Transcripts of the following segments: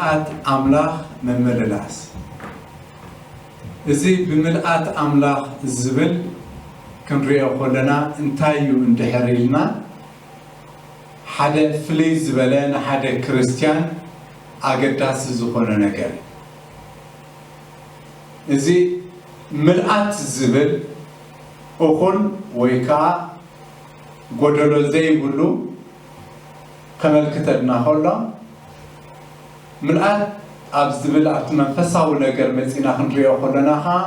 ምልኣት ኣምላኽ ምምልላስ። እዚ ብምልኣት ኣምላኽ ዝብል ክንሪኦ ከለና እንታይ እዩ እንድሕር ኢልና፣ ሓደ ፍልይ ዝበለ ንሓደ ክርስትያን ኣገዳሲ ዝኾነ ነገር። እዚ ምልኣት ዝብል እኹል ወይ ከዓ ጎደሎ ዘይብሉ ከመልክተልና ከሎ፣ ምልኣት ኣብ ዝብል ኣብቲ መንፈሳዊ ነገር መፂና ክንሪኦ ከለና ከዓ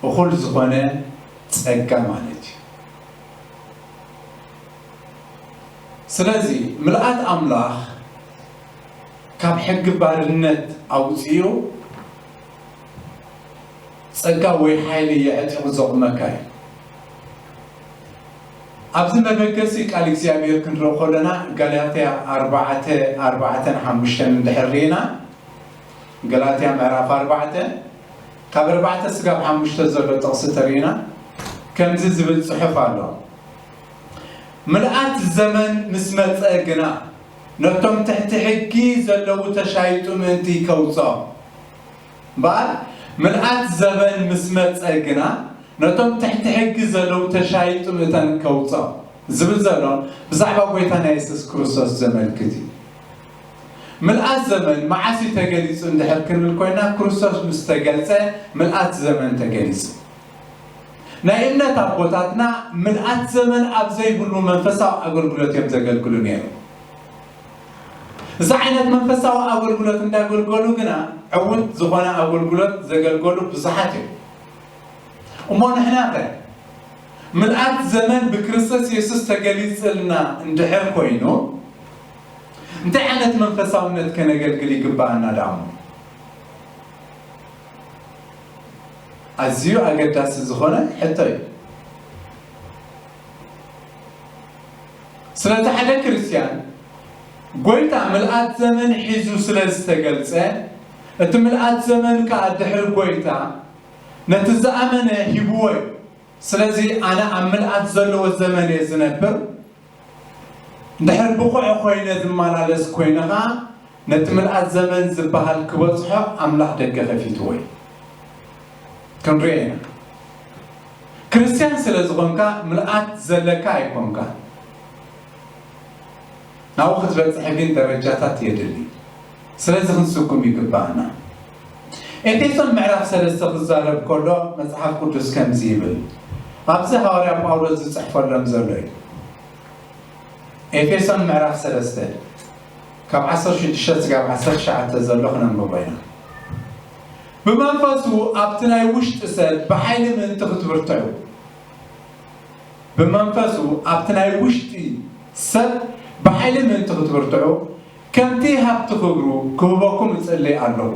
እኹል ዝኾነ ጸጋ ማለት እዩ። ስለዚ ምልኣት ኣምላኽ ካብ ሕጊ ባርነት ኣውፅኡ ጸጋ ወይ ሓይሊ የዕጢቑ ዘቑመካ እዩ። ኣብዚ መበገሲ ቃል እግዚኣብሔር ክንርኢ ከለና፣ ጋላትያ ኣርባዕተ፣ ኣርባዕተን ሓሙሽተን እንድሕር ርኢና፣ ገላትያ ምዕራፍ ኣርባዕተ ካብ ኣርባዕተ ስጋብ ሓሙሽተ ዘሎ ጥቕሲ ተርኢና፣ ከምዚ ዝብል ጽሑፍ ኣሎ። ምልኣት ዘመን ምስ መጸ ግና፣ ነቶም ትሕቲ ሕጊ ዘለዉ ተሻይጡ ምእንቲ ከውጽኦም። እምበኣር፣ ምልኣት ዘመን ምስ መጸ ግና፣ ነቶም ትሕቲ ሕጊ ዘለዉ ተሻይጡ ምእተን ከውጽኦም ዝብል ዘሎ፣ ብዛዕባ ጐይታና የሱስ ክርስቶስ ዘመልክት እዩ። ምልኣት ዘመን መዓስ እዩ ተገሊጹ እንድሕር ክንብል ኮይና፣ ክርስቶስ ምስ ተገልጸ ምልኣት ዘመን ተገሊጹ። ናይ እምነት ኣቦታትና ምልኣት ዘመን ኣብ ዘይብሉ መንፈሳዊ ኣገልግሎት እዮም ዘገልግሉ ነይሩ። እዚ ዓይነት መንፈሳዊ ኣገልግሎት እንዳገልገሉ ግና ዕውት ዝኾነ ኣገልግሎት ዘገልገሉ ብዙሓት እዮም። እሞ ንሕና ከ ምልኣት ዘመን ብክርስቶስ የሱስ ተገሊጽልና እንድሕር ኮይኑ፣ እንታይ ዓይነት መንፈሳውነት ከነገልግል ይግባኣና ደኣ እሞ? ኣዝዩ ኣገዳሲ ዝኾነ ሕቶ እዩ። ስለዚ ሓደ ክርስትያን ጐይታ ምልኣት ዘመን ሒዙ ስለ ዝተገልጸ፣ እቲ ምልኣት ዘመን ከኣ ድሕሪ ጐይታ ነቲ ዝኣመነ ሂብዎ እዩ። ስለዚ ኣነ ኣብ ምልኣት ዘለዎ ዘመን እየ ዝነብር። እንድሕር ብቑዕ ኮይነ ዝመላለስ ኮይነ ኸኣ፣ ነቲ ምልኣት ዘመን ዝበሃል ክበጽሖ ኣምላኽ ደገ ከፊትዎ እዩ። ክንሪኦ ኢና። ክርስትያን ስለ ዝኾንካ ምልኣት ዘለካ ኣይኮንካ። ናብኡ ክትበጽሕ ግን ደረጃታት የድሊ። ስለዚ ክንስጉም ይግባኣና። ኤፌሶን ምዕራፍ ሰለስተ ክዛረብ ከሎ መጽሓፍ ቅዱስ ከምዚ ይብል። ኣብዚ ሃዋርያ ጳውሎስ ዝጽሕፈሎም ዘሎ እዩ። ኤፌሶን ምዕራፍ ሰለስተ ካብ ዓሰርተ ሽዱሽተ ስጋብ ዓሰርተ ትሽዓተ ዘሎ ክነንብቦ ኢና። ብመንፈሱ ኣብቲ ናይ ውሽጢ ሰብ ብሓይሊ ምእንቲ ክትብርትዑ፣ ብመንፈሱ ኣብቲ ናይ ውሽጢ ሰብ ብሓይሊ ምእንቲ ክትብርትዑ፣ ከምቲ ሃብቲ ክብሩ ክህበኩም እጽሊ ኣለኹ።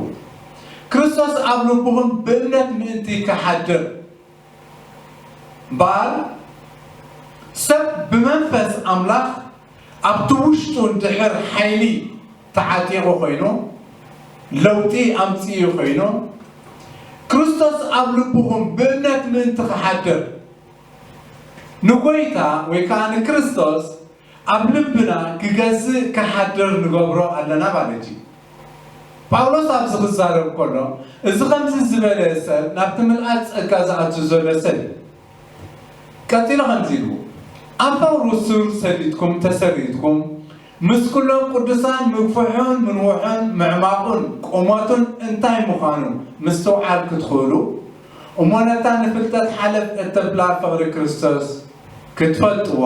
ክርስቶስ ኣብ ልብኹም ብእምነት ምእንቲ ክሓድር፣ እምበኣር፣ ሰብ ብመንፈስ ኣምላኽ ኣብቲ ውሽጡ እንድሕር ሓይሊ ተዓጢቑ ኮይኑ፣ ለውጢ ኣምጺኡ ኮይኑ፣ ክርስቶስ ኣብ ልብኹም ብእምነት ምእንቲ ክሓድር፣ ንጐይታ ወይ ከኣ ንክርስቶስ ኣብ ልብና ክገዝእ ክሓድር ንገብሮ ኣለና ማለት እዩ። ጳውሎስ ኣብዚ ክዛረብ ከሎ፣ እዚ ከምዚ ዝበለ ሰብ ናብቲ ምልኣት ጸጋ ዝኣቱ ዘሎ ሰብ እዩ። ቀጺሉ ከምዚ ኢሉ፣ ኣብ ፈውሪ ሱር ሰዲድኩም ተሰሪትኩም፣ ምስ ኩሎም ቅዱሳን ምግፍሑን ምንውሑን ምዕማቑን ቁመቱን እንታይ ምዃኑ ምስትውዓል ክትኽእሉ፣ እሞ ነታ ንፍልጠት ሓለፍ እተብላ ፍቕሪ ክርስቶስ ክትፈልጥዋ፣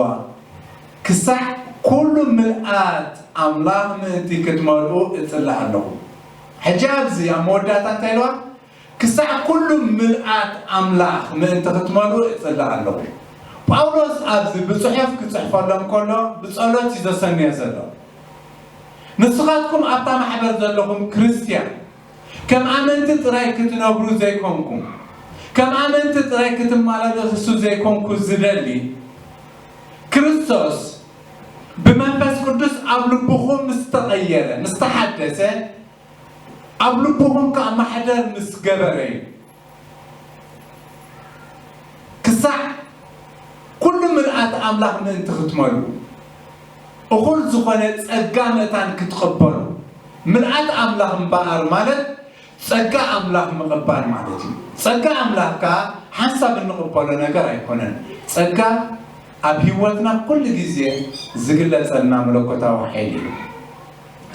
ክሳዕ ኩሉ ምልኣት ኣምላኽ ምእንቲ ክትመልኡ እጽሊ ኣለኹ። ሕጂ ኣብዚ ኣብ መወዳእታ እንታይ ኢልዋ? ክሳዕ ኩሉ ምልኣት ኣምላኽ ምእንቲ ክትመልኡ እጽሊ ኣለኹ። ጳውሎስ ኣብዚ ብጽሑፍ ክጽሕፈሎም ከሎ ብጸሎት እዩ ዘሰንዮ ዘሎ። ንስኻትኩም ኣብታ ማሕበር ዘለኹም ክርስትያን ከም ኣመንቲ ጥራይ ክትነብሩ ዘይኮንኩም፣ ከም ኣመንቲ ጥራይ ክትመላለሱ ዘይኮንኩ ዝደሊ፣ ክርስቶስ ብመንፈስ ቅዱስ ኣብ ልብኹም ምስ ተቐየረ፣ ምስ ተሓደሰ፣ ኣብ ልብኹም ከኣ ማሕደር ምስ ገበረ እዩ። ክሳዕ ኩሉ ምልኣት ኣምላኽ ምእንቲ ክትመሉ፣ እኹል ዝኾነ ጸጋ መታን ክትቕበሉ፣ ምልኣት ኣምላኽ እምበኣር ማለት ጸጋ ኣምላኽ ምቕባል ማለት እዩ። ጸጋ ኣምላኽ ከኣ ሓንሳብ እንቕበሎ ነገር ኣይኮነን። ጸጋ ኣብ ህይወትና ኩሉ ግዜ ዝግለጸልና መለኮታዊ ሓይሊ እዩ።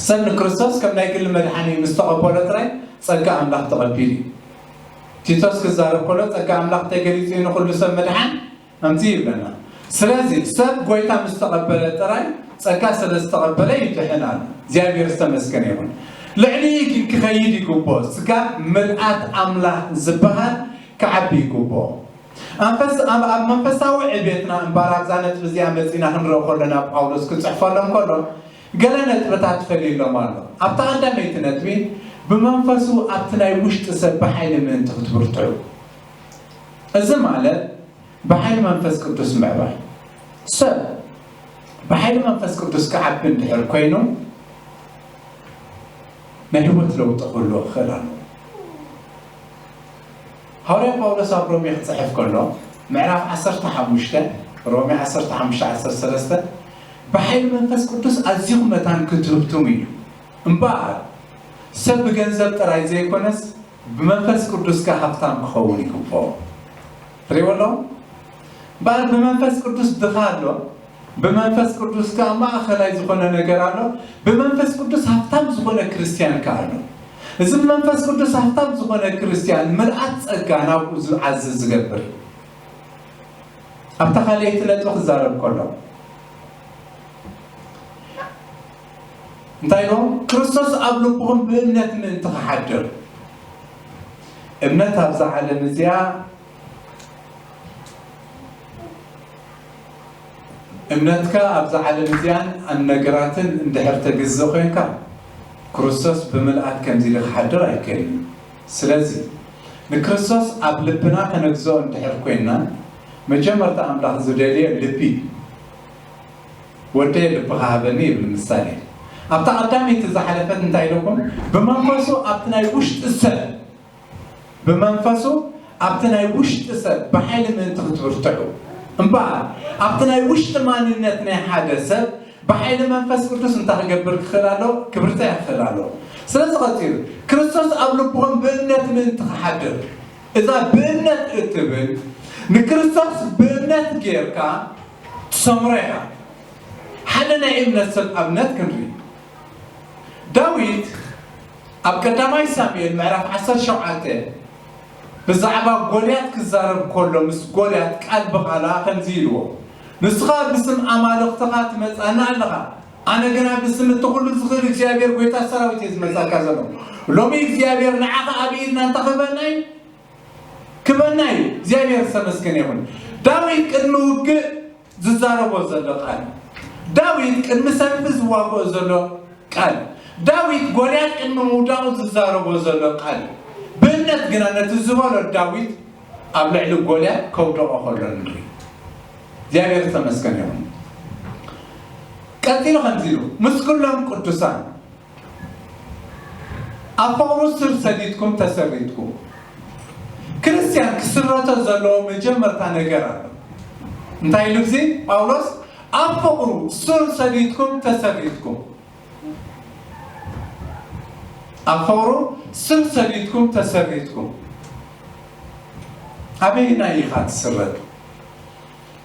ሰብ ንክርስቶስ ከም ናይ ግሊ መድሓኒ ምስ ተቐበሎ ጥራይ ጸጋ ኣምላኽ ተቐቢሉ እዩ። ቲቶስ ክዛረብ ከሎ ጸጋ ኣምላኽ ተገሊጹ እዩ ንኹሉ ሰብ ምድሓን ኣምጽኡ ይብለና። ስለዚ ሰብ ጎይታ ምስ ተቐበለ ጥራይ ጸጋ ስለ ዝተቐበለ ይድሕን ኣሎ። እግዚኣብሔር ዝተመስገነ ይኹን። ልዕሊኡ ግን ክኸይድ ይግብኦ። ስጋብ ምልኣት ኣምላኽ ዝበሃል ክዓቢ ይግብኦ። ኣብ መንፈሳዊ ዕቤትና እምበኣር ኣብዛ ነጥቢ እዚኣ መጺና ክንርኢ ከሎና ጳውሎስ ክጽሕፈሎም ከሎ ገለ ነጥብታት ፈልዩሎም ኣሎ። ኣብታ ቀዳመይቲ ነጥቢ ብመንፈሱ ኣብቲ ናይ ውሽጢ ሰብ ብሓይሊ ምእንቲ ክትብርትዑ። እዚ ማለት ብሓይሊ መንፈስ ቅዱስ ምዕባይ። ሰብ ብሓይሊ መንፈስ ቅዱስ ክዓቢ እንድሕር ኮይኑ ናይ ህይወት ለውጢ ክህልዎ ክኽእል ኣለዎ። ሃዋርያ ጳውሎስ ኣብ ሮሜ ክጽሕፍ ከሎ ምዕራፍ ዓሰርተ ሓሙሽተ፣ ሮሜ ዓሰርተ ሓሙሽተ ዓሰርተ ሰለስተ ብሓይሊ መንፈስ ቅዱስ ኣዚኹም መታን ክትህብትሙ እዩ። እምበኣር ሰብ ብገንዘብ ጥራይ ዘይኮነስ ብመንፈስ ቅዱስ ከኣ ሃብታም ክኸውን ይግብኦ። ትሪእዎ ኣለኹም? እምበኣር ብመንፈስ ቅዱስ ድኻ ኣሎ፣ ብመንፈስ ቅዱስ ከኣ ማእኸላይ ዝኾነ ነገር ኣሎ፣ ብመንፈስ ቅዱስ ሃብታም ዝኾነ ክርስትያን ከኣ ኣሎ። እዚ ብመንፈስ ቅዱስ ሃብታም ዝኾነ ክርስትያን ምልኣት ጸጋ ናብኡ ዝዓዝዝ ዝገብር እዩ። ኣብታ ካልኣይቲ ነጥቢ ክዛረብ ከሎ እንታይ ኢሉ? ክርስቶስ ኣብ ልብኹም ብእምነት ምእንቲ ክሓድር። እምነት ኣብዛ ዓለም እዚኣ እምነትካ ኣብዛ ዓለም እዚኣን ኣብ ነገራትን እንድሕር ተግዝእ ኮይንካ ክርስቶስ ብምልኣት ከምዚ ኢሉ ክሓድር ኣይክእልን እዩ። ስለዚ ንክርስቶስ ኣብ ልብና ከነግዝኦ እንድሕር ኮይንና መጀመርታ ኣምላኽ ዝደልዮ ልቢ እዩ። ወደየ ልብኻ ሃበኒ ይብል ምሳሌ። ኣብታ ቀዳመይቲ ዝሓለፈት እንታይ ኢለኩም? ብመንፈሱ ኣብቲ ናይ ውሽጢ ሰብ ብመንፈሱ ኣብቲ ናይ ውሽጢ ሰብ ብሓይሊ ምእንቲ ክትብርትዑ እምበኣር ኣብቲ ናይ ውሽጢ ማንነት ናይ ሓደ ሰብ ብሓይሊ መንፈስ ቅዱስ እንታይ ክገብር ክኽእል ኣሎ? ክብርትዕ ክኽእል ኣሎ። ስለዚ ቀጺሉ ክርስቶስ ኣብ ልብኹም ብእምነት ምእንቲ ክሓድር እዛ ብእምነት እትብል ንክርስቶስ ብእምነት ጌርካ ትሰምሮ ኢኻ። ሓደ ናይ እምነት ሰብ ኣብነት ክንርኢ። ዳዊት ኣብ ቀዳማይ ሳሙኤል ምዕራፍ ዓሰርተ ሸውዓተ ብዛዕባ ጎልያት ክዛረብ ከሎ ምስ ጎልያት ቃል ብቓላ ከምዚ ኢልዎ፣ ንስኻ ብስም ኣማልኽትኻ ትመጻና ኣለኻ፣ ኣነ ግና ብስም እቲ ኩሉ ዝኽእል እግዚኣብሔር ጎይታ ሰራዊት እየ ዝመጻካ ዘለኹ። ሎሚ እግዚኣብሔር ንዓኻ ኣብ ኢድና እንታይ ክህበና እዩ? ክህበና እዩ። እግዚኣብሔር ዝተመስገነ ይኹን። ዳዊት ቅድሚ ውግእ ዝዛረቦ ዘሎ ቃል፣ ዳዊት ቅድሚ ሰልፊ ዝዋግኦ ዘሎ ቃል፣ ዳዊት ጎልያድ ቅድሚ ምውዳቑ ዝዛረቦ ዘሎ ቃል፣ ብእምነት ግና ነቲ ዝበሎ ዳዊት ኣብ ልዕሊ ጎልያድ ከውደቖ ከሎ ንርኢ። እግዚኣብሔር ዝተመስገነ ይኹን። ቀጺሉ ከምዚ ኢሉ፣ ምስ ኩሎም ቅዱሳን ኣብ ፍቕሩ ስር ሰዲድኩም ተሰሪትኩም። ክርስትያን ክስረቶ ዘለዎ መጀመርታ ነገር ኣሎ። እንታይ ኢሉ እዚ ጳውሎስ? ኣብ ፍቕሩ ስር ሰዲድኩም ተሰሪትኩም። ኣብ ፍቕሩ ስር ሰዲድኩም ተሰሪትኩም። ኣበየናይ ኢኻ ትስረት?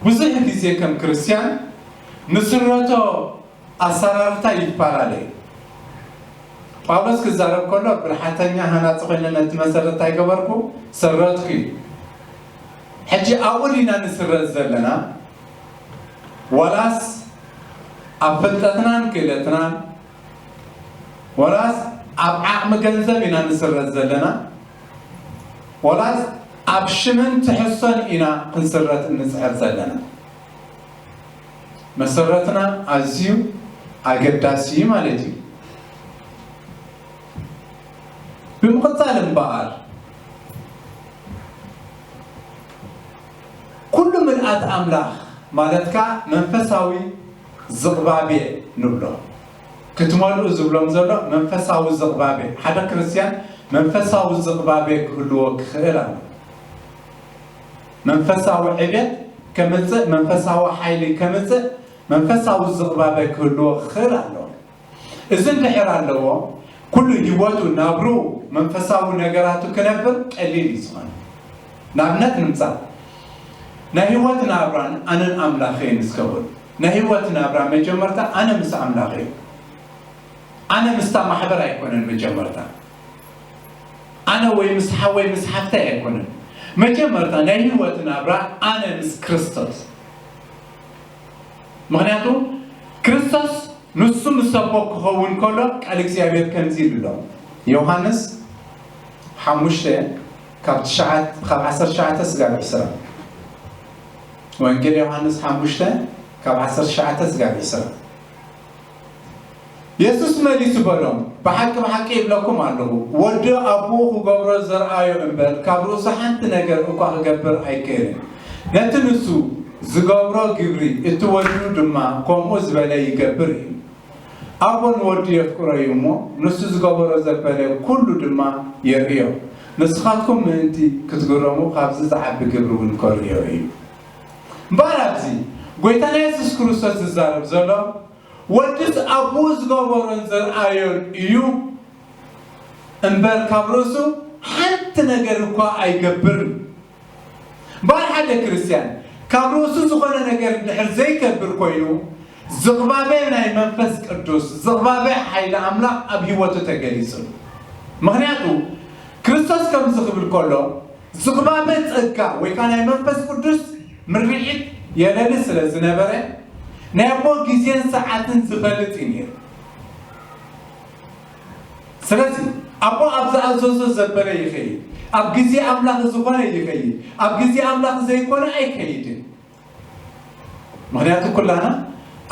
ብዙሕ ግዜ ከም ክርስትያን ንስረቶ ኣሰራርታ ይፈላለ እዩ። ጳውሎስ ክዛረብ ከሎ ብልሓተኛ ሃናፂ ኮይነ ነቲ መሰረት እንታይ ገበርኩ? ሰረትኩ እዩ። ሕጂ ኣብኡ ዲና ንስረት ዘለና? ዋላስ ኣብ ፍልጠትናን ክእለትናን? ዋላስ ኣብ ዓቕሚ ገንዘብ ኢና ንስረት ዘለና? ዋላስ ኣብ ሽምን ትሕሶን ኢና ክንስረት እንፅዕር ዘለና? መሰረትና ኣዝዩ ኣገዳሲ እዩ ማለት እዩ። ብምቕጻል እምበኣር ኩሉ ምልኣት ኣምላኽ ማለት ከኣ መንፈሳዊ ዝቕባቤ ንብሎ። ክትመልኡ ዝብሎም ዘሎ መንፈሳዊ ዝቕባቤ። ሓደ ክርስትያን መንፈሳዊ ዝቕባቤ ክህልዎ ክኽእል ኣሎ። መንፈሳዊ ዕቤት ከምጽእ፣ መንፈሳዊ ሓይሊ ከምጽእ፣ መንፈሳዊ ዝቕባበ ክህልዎ ክኽእል ኣለዎ። እዚ እንድሕር ኣለዎ፣ ኩሉ ህይወቱ ናብሩ መንፈሳዊ ነገራቱ ክነብር ቀሊል እዩ ዝኾነ። ንኣብነት ንምጻእ፣ ናይ ህይወት ናብራን ኣነን ኣምላኸይን እስከበሉ። ናይ ህይወት ናብራ መጀመርታ ኣነ ምስ ኣምላኸይ፣ ኣነ ምስታ ማሕበር ኣይኮነን መጀመርታ። ኣነ ወይ ምስ ሓወይ ምስ ሓፍተይ ኣይኮነን። መጀመርታ ናይ ህይወት ናብራ ኣነ ምስ ክርስቶስ። ምኽንያቱ ክርስቶስ ንሱ ምስ ኣቦ ክኸውን ከሎ ቃል እግዚኣብሔር ከምዚ ይብሎ። ዮሃንስ ሓሙሽተ ካብ ትሽዓተ፣ ካብ ዓሰርተ ትሽዓተ ስጋብ ዕስራ። ወንጌል ዮሃንስ ሓሙሽተ ካብ ዓሰርተ ትሽዓተ ስጋብ ዕስራ። የሱስ መሊሱ በሎም፣ ብሓቂ ብሓቂ ይብለኩም ኣለኹ፣ ወዲ ኣቦኡ ክገብሮ ዘርኣዮ እምበር ካብ ርእሱ ሓንቲ ነገር እኳ ክገብር ኣይክእልን። ነቲ ንሱ ዝገብሮ ግብሪ እቲ ወዱ ድማ ከምኡ ዝበለ ይገብር እዩ። ኣቦ ንወዱ የፍቅሮ እዩ እሞ፣ ንሱ ዝገበሮ ዘበለ ኩሉ ድማ የርእዮ። ንስኻትኩም ምእንቲ ክትግረሙ፣ ካብዚ ዝዓቢ ግብሪ እውን ከርእዮ እዩ። እምበኣር ኣብዚ ጐይታና የሱስ ክርስቶስ ዝዛረብ ዘሎ፣ ወድስ ኣቦኡ ዝገበሮን ዘርኣዮን እዩ እምበር፣ ካብ ርእሱ ሓንቲ ነገር እኳ ኣይገብርን። እምበኣር ሓደ ክርስትያን ካብ ርእሱ ዝኾነ ነገር እንድሕር ዘይገብር ኮይኑ፣ ዝቕባበ ናይ መንፈስ ቅዱስ፣ ዝቕባበ ሓይሊ ኣምላኽ ኣብ ህይወቱ ተገሊጹ። ምኽንያቱ ክርስቶስ ከምዚ ክብል ከሎ፣ ዝቕባበ ጸጋ ወይ ከኣ ናይ መንፈስ ቅዱስ ምርዒት የለሊ ስለ ዝነበረ፣ ናይ ኣቦ ግዜን ሰዓትን ዝፈልጥ እዩ ነይሩ። ስለዚ ኣቦ ኣብ ዝኣዘዞ ዘበለ ይኸይድ፣ ኣብ ግዜ ኣምላኽ ዝኾነ ይኸይድ፣ ኣብ ግዜ ኣምላኽ ዘይኮነ ኣይከይድን። ምኽንያቱ ኩላና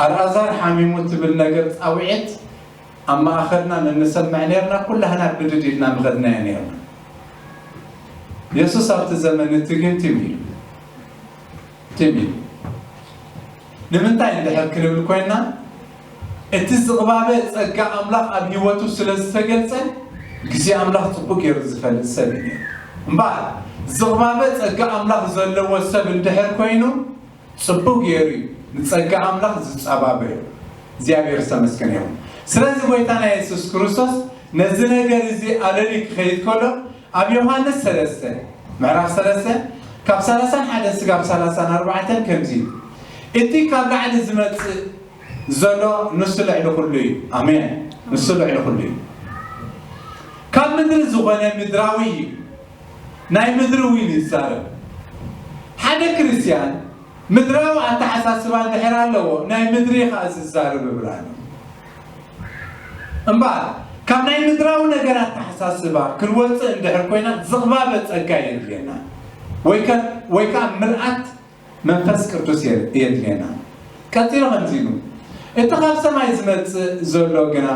ኣልኣዛር ሓሚሙ ትብል ነገር ጻውዒት ኣብ ማእኸልና ንንሰምዕ ነርና፣ ኩላህና ብድድ ኢልና ምኸድናዮ ነርና። የሱስ ኣብቲ ዘመን እቲ ግን ትም ኢሉ፣ ትም ኢሉ። ንምንታይ እንድሕር ክንብል ኮይና፣ እቲ ዝቕባበ ጸጋ ኣምላኽ ኣብ ህይወቱ ስለ ዝተገልጸ፣ ግዜ ኣምላኽ ጽቡቕ ገይሩ ዝፈልጥ ሰብ እዩ ነይሩ። እምበኣር፣ ዝቕባበ ጸጋ ኣምላኽ ዘለዎ ሰብ እንድሕር ኮይኑ፣ ጽቡቕ ገይሩ እዩ ንጸጋ ኣምላኽ ዝጸባበዮ። እግዚኣብሔር ዝተመስገነ ይኹን። ስለዚ ጐይታና የሱስ ክርስቶስ ነዚ ነገር እዚ ኣለልዩ ክኸይድ ከሎ፣ ኣብ ዮሃንስ ሰለስተ፣ ምዕራፍ ሰለስተ፣ ካብ ሰላሳን ሓደን ስጋብ ሰላሳን ኣርባዕተን ከምዚ እዩ፣ እቲ ካብ ላዕሊ ዝመጽእ ዘሎ ንሱ ልዕሊ ኩሉ እዩ። ኣሜን። ንሱ ልዕሊ ኩሉ እዩ። ካብ ምድሪ ዝኾነ ምድራዊ እዩ፣ ናይ ምድሪ እውን ይዛረብ። ሓደ ክርስትያን ምድራዊ ኣተሓሳስባ እንድሕር ኣለዎ፣ ናይ ምድሪ ኸኣ ዝዛረብ እብል ኣሎ። እምበኣር፣ ካብ ናይ ምድራዊ ነገር ኣተሓሳስባ ክንወጽእ እንድሕር ኮይና፣ ዝቕባበ ጸጋ የድልየና። ወይ ከ-፣ ወይ ከኣ ምልኣት መንፈስ ቅዱስ የ-፣ የድልየና። ቀጺሉ ከምዚ ኢሉ፣ "እቲ ካብ ሰማይ ዝመጽእ ዘሎ ግና፣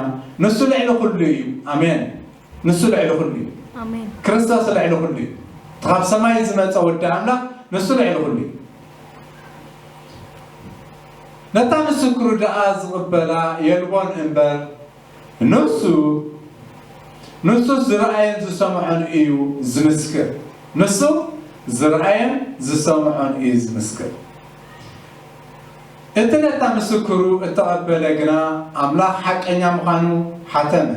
ንሱ ልዕሊ ኩሉ እዩ።" ኣሜን። ንሱ ልዕሊ ኩሉ እዩ። ኣሜን። ክርስቶስ ልዕሊ ኩሉ እዩ። እቲ ካብ ሰማይ ዝመጸ ወዲ ኣምላኽ፣ ንሱ ልዕሊ ኩሉ እዩ። ነታ ምስክሩ ደኣ ዝቕበላ የልቦን እምበር፣ ንሱ፣ ንሱ ዝረኣየን ዝሰምዖን እዩ ዝምስክር። ንሱ ዝረኣየን ዝሰምዖን እዩ ዝምስክር። እቲ ነታ ምስክሩ እተቐበለ ግና፣ ኣምላኽ ሓቀኛ ምዃኑ ሓተመ።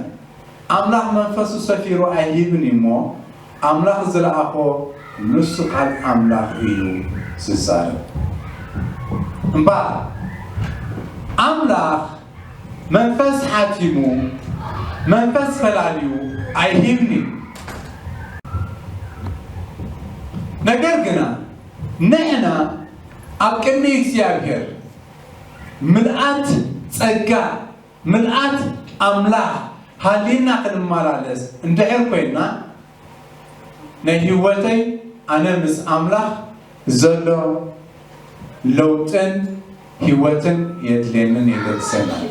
ኣምላኽ መንፈሱ ሰፊሩ ኣይሂብን እዩ እሞ፣ ኣምላኽ ዝለኣኾ ንሱ ቃል ኣምላኽ እዩ ዝዛረብ። እምበኣር፣ ኣምላኽ መንፈስ ሓቲሙ፣ መንፈስ ፈላልዩ ኣይሂብን እዩ። ነገር ግና፣ ንሕና ኣብ ቅድሚ እግዚኣብሔር ምልኣት ጸጋ፣ ምልኣት ኣምላኽ ሃልይና ክንመላለስ እንድሕር ኮይንና፣ ናይ ህይወተይ ኣነ ምስ ኣምላኽ ዘሎ ለውጥን ህይወትን የድልየንን የገድሰናን።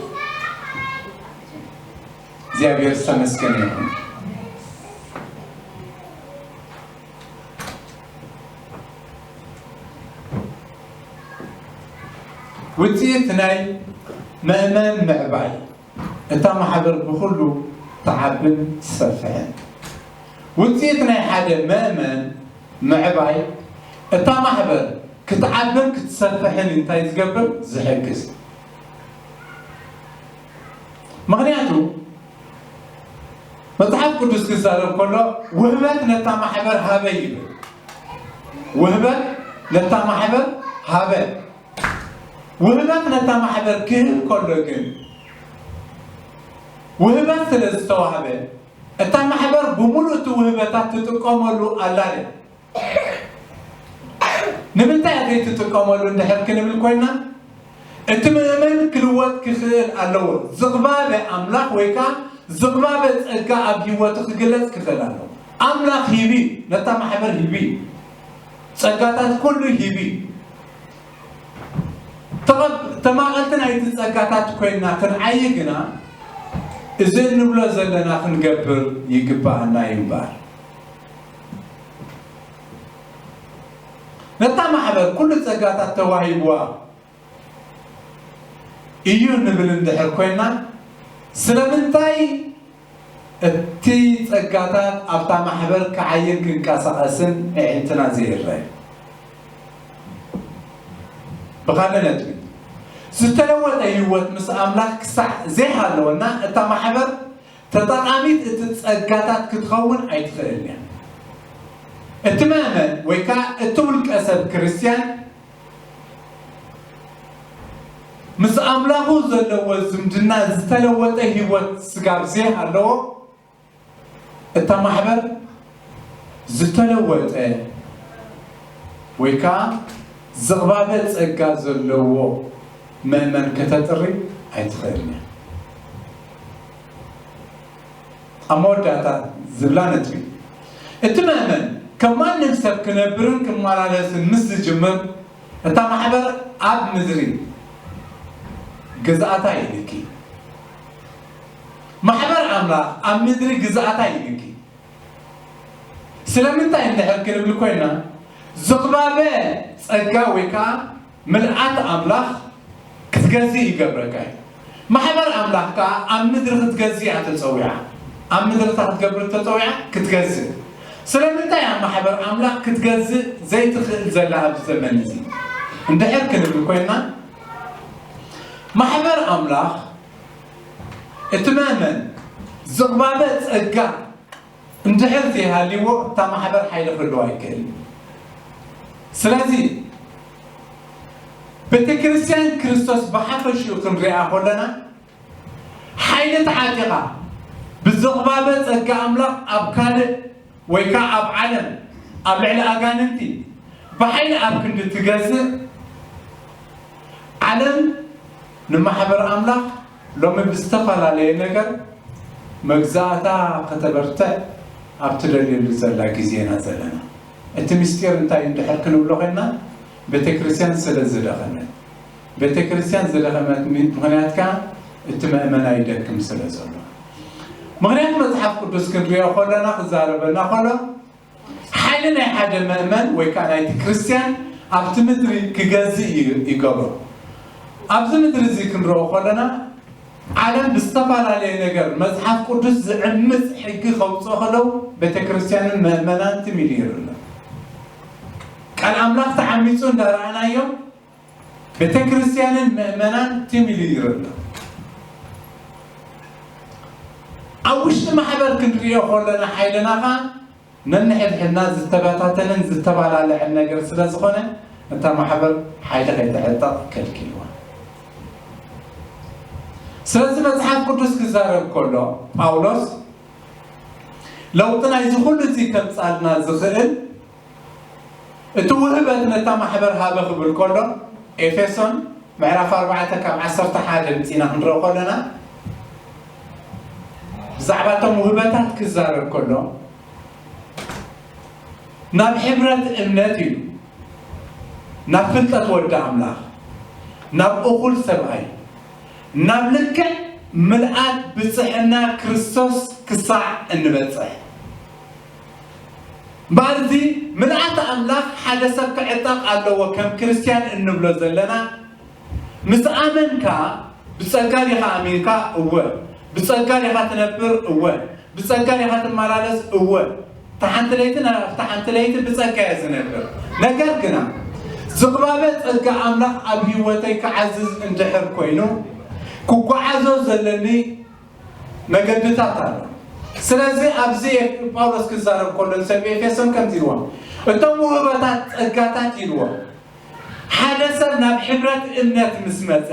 እግዚኣብሔር ዝተመስገነ ይኹን። ውጽኢት ናይ ምእመን ምዕባይ፣ እታ ማሕበር ብኹሉ ትዓብን ትሰፍሕን። ውጽኢት ናይ ሓደ ምእመን ምዕባይ፣ እታ ማሕበር ክትዓብን ክትሰፍሕን እንታይ ዝገብር? ዝሕግዝ። ምኽንያቱ፣ መጽሓፍ ቅዱስ ክዛረብ ከሎ፣ "ውህበት ነታ ማሕበር ሃበ" ይብል። ውህበት ነታ ማሕበር ሃበ። ውህበት ነታ ማሕበር ክህብ ከሎ ግን፣ ውህበት ስለ ዝተዋህበ፣ እታ ማሕበር ብምሉእ እቲ ውህበታት ትጥቀመሉ ኣላ ድያ? ንምንታይ እያ ዘይትጥቀመሉ እንድሕር ክንብል ኮይና፣ እቲ ምእመን ክልወጥ ክኽእል ኣለዎ። ዝቕባበ ኣምላኽ ወይ ከኣ ዝቕባበ ጸጋ ኣብ ህይወቱ ክግለጽ ክኽእል ኣለዎ። ኣምላኽ ሂቢ፣ ነታ ማሕበር ሂቢ፣ ጸጋታት ኩሉ ሂቢ። ተቐብ-፣ ተማቐልቲ ናይቲ ጸጋታት ኮይና ክንዓዪ ግና፣ እዚ እንብሎ ዘለና ክንገብር ይግብኣና እዩ እምበኣር። ነታ ማሕበር ኩሉ ጸጋታት ተዋሂብዋ እዩ ንብል እንድሕር ኮይና፣ ስለምንታይ እቲ ጸጋታት ኣብታ ማሕበር ክዓይን ክንቀሳቐስን ኣዒንትና ዘይርአ? ብኻልእ ነጥቢ፣ ዝተለወጠ ህይወት ምስ ኣምላኽ ክሳዕ ዘይሃለወና፣ እታ ማሕበር ተጠቓሚት እቲ ጸጋታት ክትኸውን ኣይትኽእልን እያ። እቲ መእመን ወይ ከኣ እቲ ውልቀ ሰብ ክርስትያን ምስ ኣምላኹ ዘለዎ ዝምድና ዝተለወጠ ህይወት ስጋብ ዘይሃለዎ፣ እታ ማሕበር ዝተለወጠ ወይ ከኣ ዝቕባበ ጸጋ ዘለዎ መእመን ከተጥሪ ኣይትኽእልን እያ። ኣብ መወዳእታ ዝብላ ነጥቢ፣ እቲ መእመን ከም ማንም ሰብ ክነብርን ክመላለስን ምስ ዝጅምር፣ እታ ማሕበር ኣብ ምድሪ ግዝኣታ ኢልኪ። ማሕበር ኣምላኽ ኣብ ምድሪ ግዝኣታ ኢልኪ። ስለምንታይ እንድሕር ክንብል ኮይና፣ ዝቕባበ ጸጋ ወይ ከኣ ምልኣት ኣምላኽ ክትገዝእ ይገብረካ እዩ። ማሕበር ኣምላኽ ከኣ ኣብ ምድሪ ክትገዝእ እያ ተጸዊዓ። ኣብ ምድሪ እንታይ ክትገብር ተጸዊዓ? ክትገዝእ። ስለምንታይ እያ ማሕበር ኣምላኽ ክትገዝእ ዘይትኽእል ዘላ ኣብዚ ዘመን እዚ? እንድሕር ክንብል ኮይና፣ ማሕበር ኣምላኽ እቲ መእመን ዝቕባበ ጸጋ እንድሕር ዘይሃልይዎ፣ እታ ማሕበር ሓይሊ ክህልዋ ኣይክእልን። ስለዚ፣ ቤተ ክርስቲያን ክርስቶስ ብሓፈሽኡ ክንሪኣ ከለና፣ ሓይሊ ተዓጢቓ፣ ብዝቕባበ ጸጋ ኣምላኽ ኣብ ካልእ ወይ ከኣ ኣብ ዓለም፣ ኣብ ልዕሊ ኣጋንንቲ፣ ብሓይሊ ኣብ ክንዲ ትገዝእ፣ ዓለም ንማሕበር ኣምላኽ ሎሚ ብዝተፈላለየ ነገር መግዛእታ ከተበርትዕ ኣብ ትደልየሉ ዘላ ግዜ ኢና ዘለና። እቲ ምስጢር እንታይ እንድሕር ክንብሎ ኮይና፣ ቤተ ክርስቲያን ስለ ዝደኸመት። ቤተ ክርስቲያን ዝደኸመት ሚ-፣ ምኽንያት ከኣ እቲ መእመን ኣይደክም ስለ ዘሎ። ምኽንያት መጽሓፍ ቅዱስ ክንሪኦ ከለና፣ ክዛረበና ከሎ፣ ሓይሊ ናይ ሓደ መእመን ወይ ከኣ ናይቲ ክርስትያን ኣብቲ ምድሪ ክገዝእ እዩ ይገብሮ። ኣብዚ ምድሪ እዚ ክንረኦ ከለና፣ ዓለም ብዝተፈላለየ ነገር መጽሓፍ ቅዱስ ዝዕምጽ ሕጊ ከውጽኦ ከለዉ፣ ቤተ ክርስቲያንን መእመናን ትም ኢሉ ይርኢ ኣሎ። ቃል ኣምላኽ ተዓሚጹ እንዳረኣናዮ፣ ቤተ ክርስቲያንን መእመናን ትም ኢሉ ይርኢ ኣሎ። ኣብ ውሽጢ ማሕበር ክንሪኦ ከለና፣ ሓይልና ኸኣ ነንሕድሕድና ዝተበታተነን ዝተባላለዐን ነገር ስለ ዝኾነ፣ እታ ማሕበር ሓይሊ ከይተዕጠቕ ከልኪልዋ። ስለዚ መጽሓፍ ቅዱስ ክዛረብ ከሎ፣ ጳውሎስ ለውጢ ናይዚ ኩሉ እዚ ከምጻልና ዝኽእል እቲ ውህበት ነታ ማሕበር ሃበ ክብል ከሎ፣ ኤፌሶን ምዕራፍ ኣርባዕተ ካብ ዓሰርተ ሓደ ምጺና ክንረኦ ከለና፣ ብዛዕባ እቶም ውህበታት ክዛረብ ከሎ፣ ናብ ሕብረት እምነት ኢሉ፣ ናብ ፍልጠት ወዲ ኣምላኽ፣ ናብ እኹል ሰብኣይ፣ ናብ ልክዕ ምልኣት ብጽሕና ክርስቶስ ክሳዕ እንበጽሕ። እምበኣር፣ እዚ ምልኣት ኣምላኽ ሓደ ሰብ ክዕጠቕ ኣለዎ፣ ከም ክርስትያን እንብሎ ዘለና፣ ምስ ኣመንካ፣ ብጸጋ ዲኻ ኣሚንካ? እወ። ብጸጋ ዲኻ ትነብር? እወ። ብጸጋ ዲኻ ትመላለስ? እወ። እታ ሓንቲ ለይቲ ናብታ ሓንቲ ለይቲ ብጸጋ እየ ዝነብር። ነገር ግና፣ ዝቕባበ ጸጋ ኣምላኽ ኣብ ህይወተይ ክዓዝዝ እንድሕር ኮይኑ፣ ክጓዓዞ ዘለኒ መገድታት ኣሎ። ስለዚ ኣብዚ ጳውሎስ ክዛረብ ከሎ ሰብ ኤፌሶን ከምዚ ኢልዎም፣ እቶም ውህበታት ጸጋታት ኢልዎም፣ ሓደ ሰብ ናብ ሕብረት እምነት ምስ መጸ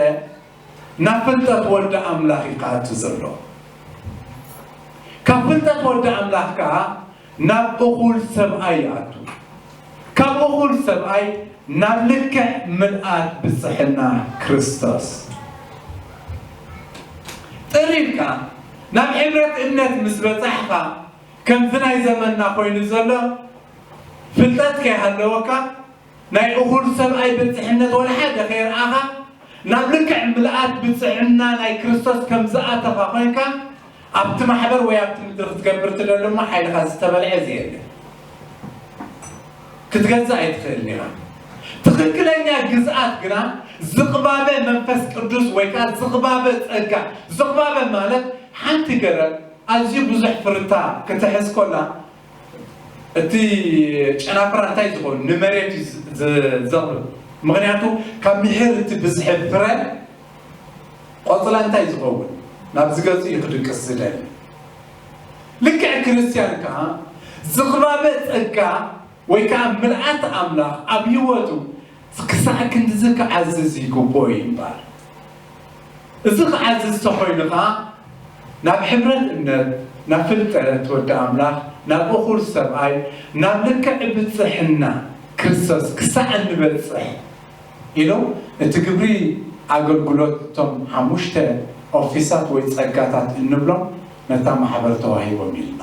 ናብ ፍልጠት ወዲ ኣምላኽ እዩ ክኣቱ ዘሎ። ካብ ፍልጠት ወዲ ኣምላኽ ከኣ ናብ እኹል ሰብኣይ ይኣቱ። ካብ እኹል ሰብኣይ ናብ ልክዕ ምልኣት ብጽሕና ክርስቶስ ጥሪብካ ናብ ሕብረት እምነት ምስ በጻሕካ፣ ከምዚ ናይ ዘመንና ኮይኑ ዘሎ ፍልጠት ከይሃለወካ፣ ናይ እኹል ሰብኣይ ብጽሕነት ወላ ሓደ ከይረኣኻ፣ ናብ ልክዕ ምልኣት ብጽሕና ናይ ክርስቶስ ከም ዝኣተኻ ኮይንካ፣ ኣብቲ ማሕበር ወይ ኣብቲ ምድሪ ክትገብር ትደሊ እሞ ሓይልኻ ዝተበልዐ ዘየለ ክትገዝእ ኣይትኽእልን ኢኻ። ትኽክለኛ ግዝኣት ግና ዝቕባበ መንፈስ ቅዱስ ወይ ከዓ ዝቕባበ ጸጋ፣ ዝቕባበ ማለት ሓንቲ ገረብ ኣዝዩ ብዙሕ ፍርታ ክትሕዝ ኮላ፣ እቲ ጨናፍራ እንታይ ዝኸውን ንመሬት እዩ ዝ- ዝ- ዘቕርብ። ምኽንያቱ ካብ ምሕር እቲ ብዝሒ ፍረ ቆጽላ እንታይ ዝኸውን ናብ ዝገጹ እዩ ክድቅስ ዝደሊ። ልክዕ ክርስቲያን ከዓ ዝቕባበ ጸጋ ወይ ከዓ ምልኣት ኣምላኽ ኣብ ህይወቱ ክሳዕ ክንድዚ ክዓዝዝ ይግብኦ እዩ እምበኣር። እዚ ክዓዝዝ ተኾይኑ ከዓ ናብ ሕብረት እምነት፣ ናብ ፍልጠት ወዲ ኣምላኽ፣ ናብ እኹል ሰብኣይ፣ ናብ ልክዕ ብፅሕና ክርስቶስ ክሳዕ እንበፅሕ ኢሉ እቲ ግብሪ ኣገልግሎት እቶም ሓሙሽተ ኦፊሳት ወይ ፀጋታት እንብሎም ነታ ማሕበር ተዋሂቦም ኢልና።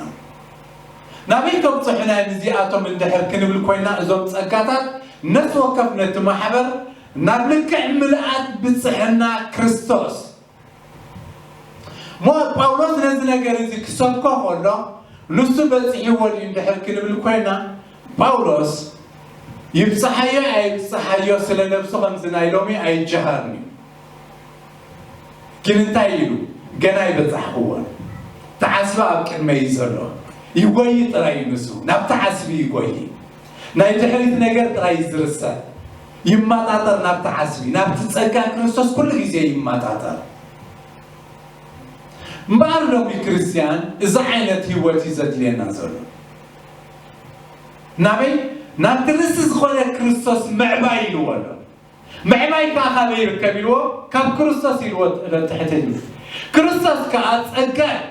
ናበይ ከብፅሑና እዮም እዚኣቶም እንድሕር ክንብል ኮይና እዞም ፀጋታት ነፍሲ ወከፍ ነቲ ማሕበር ናብ ልክዕ ምልኣት ብፅሕና ክርስቶስ እሞ ጳውሎስ ነዚ ነገር እዚ ክሰብኮ ከሎ ንሱ በፂሕዎ ድዩ እንድሕር ክንብል ኮይና ጳውሎስ ይብፅሓዮ ኣይብፅሓዮ ስለ ነብሱ ከምዚ ናይ ሎሚ ኣይጀሃርን እዩ። ግን እንታይ ኢሉ ገና ኣይበፃሕክዎን ተዓስቢ ኣብ ቅድመይ እዩ ዘሎ። ይጎይ ጥራይ እዩ ንሱ ናብቲ ዓስቢ ይጎይ። ናይ ድሕሪት ነገር ጥራይ እዩ ዝርሰዕ። ይመጣጠር ናብቲ ዓስቢ ናብቲ ፀጋ ክርስቶስ ኩሉ ግዜ ይመጣጠር። እምበኣር ሎሚ ክርስትያን እዚ ዓይነት ህይወት እዩ ዘድልየና ዘሎ። ናበይ ናብቲ ርእሲ ዝኾነ ክርስቶስ ምዕባይ ኢልዎ ኣሎ። ምዕባይ ከዓ ካበይ ይርከብ ኢልዎ ካብ ክርስቶስ ኢልዎ ትሕተ ኢሉ። ክርስቶስ ከዓ ፀጋ እዩ።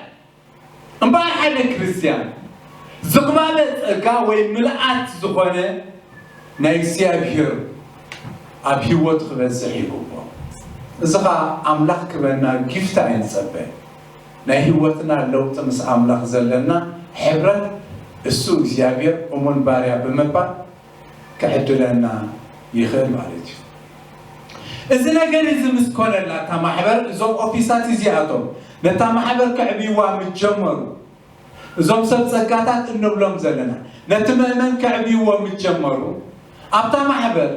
እምበኣር ሓደ ክርስትያን ዝቕባበ ጸጋ ወይ ምልኣት ዝኾነ ናይ እግዚኣብሔር ኣብ ህይወቱ ክበዝሕ ይግብኦ። እዚ ኸዓ ኣምላኽ ክበና ጊፍት ኣይንጸበ። ናይ ህይወትና ለውጢ ምስ ኣምላኽ ዘለና ሕብረት እሱ እግዚኣብሔር እሙን ባርያ ብምባል ክዕድለና ይኽእል ማለት እዩ። እዚ ነገር እዚ ምስ ኮነላ እታ ማሕበር እዞም ኦፊሳት እዚኣቶም ነታ ማሕበር ከዕብይዋ ምስ ጀመሩ እዞም ሰብ ጸጋታት እንብሎም ዘለና ነቲ ምእመን ከዕብይዎ ምስ ጀመሩ ኣብታ ማሕበር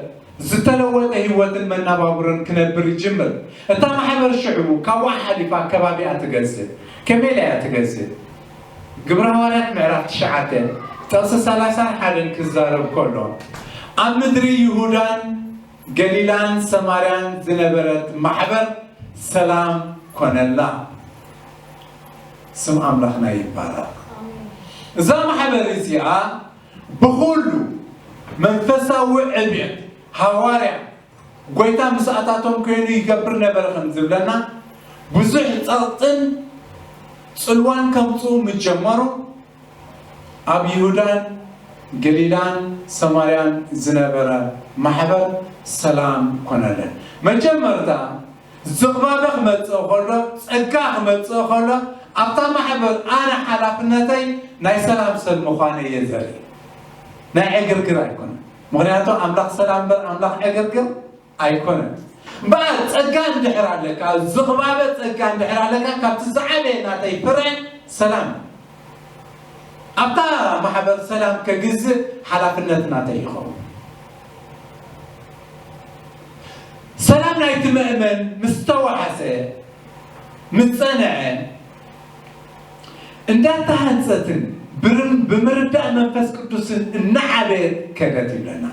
ዝተለወጠ ህይወትን መናባብሮን ክነብር ይጅምር። እታ ማሕበር ሽዑ ካብኣ ሓሊፋ ከባቢኣ ትገዝእ። ከመይ ኢላ እያ ትገዝእ? ግብረ ሃዋርያት ምዕራፍ ትሽዓተ ጥቕሲ ሰላሳን ሓደን ክዛረብ ከሎ ኣብ ምድሪ ይሁዳን ገሊላን ሰማርያን ዝነበረት ማሕበር ሰላም ኮነላ። ስም ኣምላኽና ይባረኽ። እዛ ማሕበር እዚኣ ብኹሉ መንፈሳዊ ዕብየት ሃዋርያ ጎይታ ምስኣታቶም ኮይኑ ይገብር ነበረ ከም ዝብለና ብዙሕ ጸቕጥን ጽልዋን ከምጽኡ ምስ ጀመሩ ኣብ ይሁዳን ገሊላን ሰማርያን ዝነበረ ማሕበር ሰላም ኮነለን። መጀመርታ ዝቕባበ ክመጽእ ከሎ፣ ጸጋ ክመጽእ ከሎ ኣብታ ማሕበር ኣነ ሓላፍነተይ ናይ ሰላም ሰብ ምዃነ እየ ዘርኢ። ናይ ዕግርግር ኣይኮነን። ምኽንያቱ ኣምላኽ ሰላም እምበር ኣምላኽ ዕግርግር ኣይኮነን። እምበኣር ጸጋ እንድሕር ኣለካ፣ ዝቕባበ ጸጋ እንድሕር ኣለካ ካብቲ ዝዓበየ ናተይ ፍረ ሰላም። ኣብታ ማሕበር ሰላም ከግዝእ ሓላፍነት ናተይ ይኸውን። ሰላም ናይቲ ምእመን ምስ ተዋሓሰ ምስ ጸንዐ እንዳተሃንጸትን ብምርዳእ መንፈስ ቅዱስን እናዓበየት ከደት ይብለና።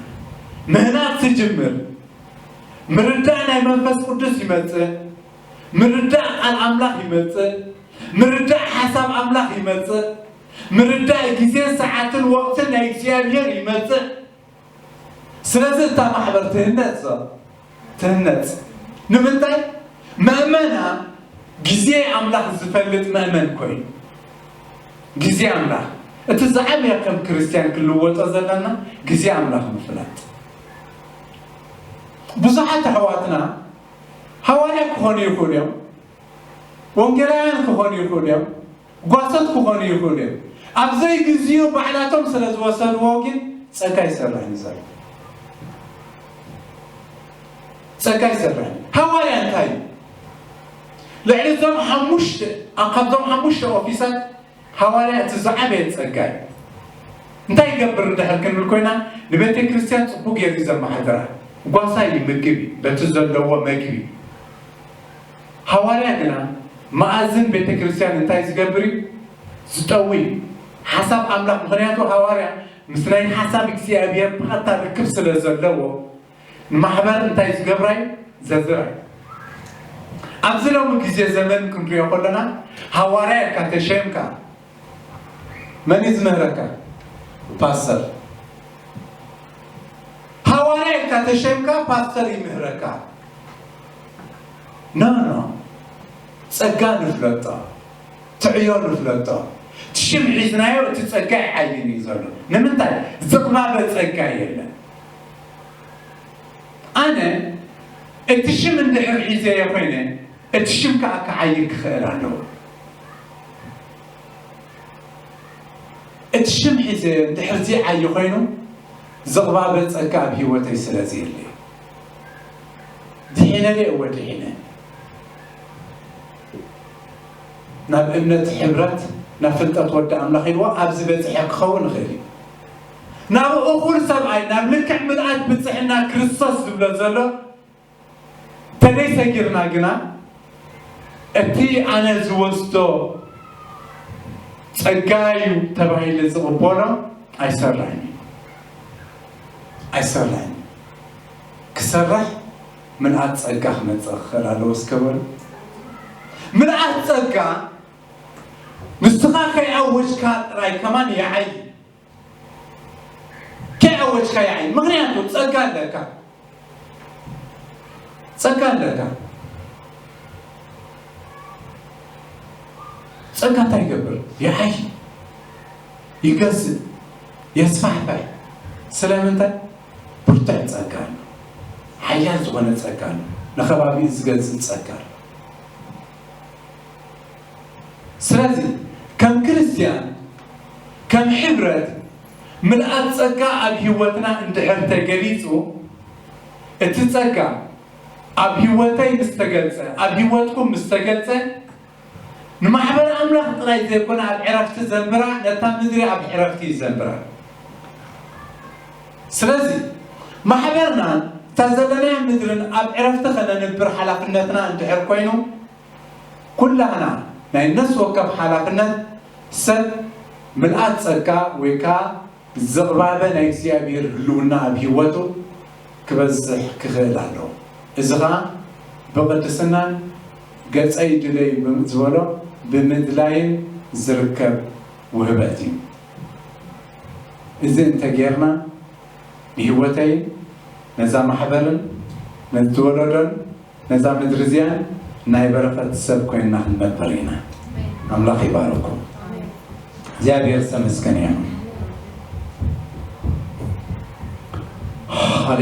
ምህናጽ ትጅምር። ምርዳእ ናይ መንፈስ ቅዱስ ይመጽእ። ምርዳእ ቃል ኣምላኽ ይመጽእ። ምርዳእ ሓሳብ ኣምላኽ ይመጽእ። ምርዳእ ግዜን ሰዓትን ወቕትን ናይ እግዚኣብሔር ይመጽእ። ስለዚ እታ ማሕበር ትህነጽ፣ ትህነጽ። ንምንታይ? መእመና ግዜ ኣምላኽ ዝፈልጥ መእመን ኮይኑ፣ ግዜ ኣምላኽ፣ እቲ ዝዓበየ ከም ክርስትያን ክንልወጦ ዘለና ግዜ ኣምላኽ ምፍላጥ። ብዙሓት ኣሕዋትና ሃዋርያ ክኾኑ ይኽእሉ እዮም፣ ወንጌላውያን ክኾኑ ይኽእሉ እዮም፣ ጓሶት ክኾኑ ይኽእሉ እዮም። ኣብ ዘይግዚኡ ባዕላቶም ስለ ዝወሰድዎ ግን ጸጋ ይሰርሕ እዩ ዘሎ። ጸጋ ይሰርሕ። ሃዋርያ እንታይ እዩ? ልዕሊ እዞም ሓሙሽተ፣ ኣብ ካብዞም ሓሙሽተ ኦፊሳት ሃዋርያ እቲ ዝዓበየ ጸጋ እዩ። እንታይ ይገብር እንድሕር ክንብል ኮይና፣ ንቤተ ክርስቲያን ጽቡቅ ገይሩ እዩ ዘመሓድራ። ጓሳ ይምግብ እዩ፣ በቲ ዘለዎ መግቢ። ሃዋርያ ግና መኣዝን ቤተ ክርስቲያን እንታይ ዝገብር እዩ? ዝጠዊ እዩ። ሓሳብ ኣምላኽ፣ ምኽንያቱ ሃዋርያ ምስ ናይ ሓሳብ እግዚኣብሔር ብቐጥታ ርክብ ስለ ዘለዎ፣ ንማሕበር እንታይ ዝገብራ እዩ? ዘዝራ እዩ። ኣብዚ ሎሚ ግዜ ዘመን ክንሪኦ ከለና፣ ሃዋርያ ኢልካ ተሸምካ፣ መን እዩ ዝምህረካ? ፓስተር። ሃዋርያ ኢልካ ተሸምካ፣ ፓስተር ይምህረካ? ኖ፣ ኖ። ጸጋ ንፍለጦ፣ ትዕዮ ንፍለጦ። እቲ ሽም ሒዝናዮ፣ እቲ ጸጋ ይዓይን እዩ ዘሎ። ንምንታይ? ዝቕባበ ጸጋ የለን። ኣነ እቲ ሽም እንድሕር ሒዘዮ ኮይነ፣ እቲ ሽም ከኣ ክዓይ ክኽእል ኣለዎ። እቲ ሽም ሒዘ እንድሕር ዘይዓይ ኮይኑ፣ ዝቕባበ ጸጋ ኣብ ህይወተይ ስለ ዘየለ፣ ድሒነ ደይ እወ ድሒነ። ናብ እምነት ሕብረት፣ ናብ ፍልጠት ወዲ ኣምላኽ ኢልዎ ኣብዚ በጽሐ ክኸውን ይኽእል እዩ። ናብ እኹል ሰብኣይ፣ ናብ ልክዕ ምልኣት ብጽሕና ክርስቶስ ዝብሎ ዘሎ ተደይ ሰጊርና ግና፣ እቲ ኣነ ዝወስዶ ጸጋ እዩ ተባሂለ ዝቕበሎ ኣይሰርሕን እዩ። ኣይሰርሕን እዩ። ክሰርሕ ምልኣት ጸጋ ክመጽእ ክኽእል ኣለዎ። እስከ በሉ። ምልኣት ጸጋ ንስኻ ከይኣወጅካ ጥራይ ከማን ይዓይ። ከይኣወጅካ ይዓይ። ምኽንያቱ ጸጋ ኣለካ። ጸጋ ኣለካ። ጸጋ እንታይ ይገብር? ይዓይ፣ ይገዝእ፣ የስፋሕፋሕ። ስለምንታይ? ብርቱዕ ጸጋ ኣሎ። ሓያል ዝኾነ ጸጋ ኣሎ። ንኸባቢኡ ዝገዝእ ጸጋ ኣሎ። ስለዚ ከም ክርስትያን፣ ከም ሕብረት፣ ምልኣት ጸጋ ኣብ ህይወትና እንድሕር ተገሊጹ፣ እቲ ጸጋ ኣብ ህይወተይ ምስ ተገልጸ፣ ኣብ ህይወትኩም ምስ ተገልጸ፣ ንማሕበር ኣምላኽ ጥራይ ዘይኮነ ኣብ ዕረፍቲ ዘንብራ፣ ነታ ምድሪ ኣብ ዕረፍቲ እዩ ዘንብራ። ስለዚ ማሕበርናን እታ ዘለናያ ምድርን ኣብ ዕረፍቲ ከነንብር ሓላፍነትና እንድሕር ኮይኑ፣ ኩላህና ናይ ነፍሲ ወከፍ ሓላፍነት ሰብ ምልኣት ጸጋ ወይ ከኣ ዝቕባበ ናይ እግዚኣብሔር ህልውና ኣብ ህይወቱ ክበዝሕ ክኽእል ኣለዎ። እዚ ኸኣ ብቕድስናን ገጸይ ድለዩ ብም-፣ ዝበሎ ብምድላይን ዝርከብ ውህበት እዩ። እዚ እንተጌርና ንህይወተይን ነዛ ማሕበርን ነቲ ወለዶን ነዛ ምድሪ እዚኣን ናይ በረኸት ሰብ ኮይንና ክንነብር ኢና። ኣምላኽ ይባርኩም። እግዚኣብሔር ዝተመስገነ ይኹን። ሃሌ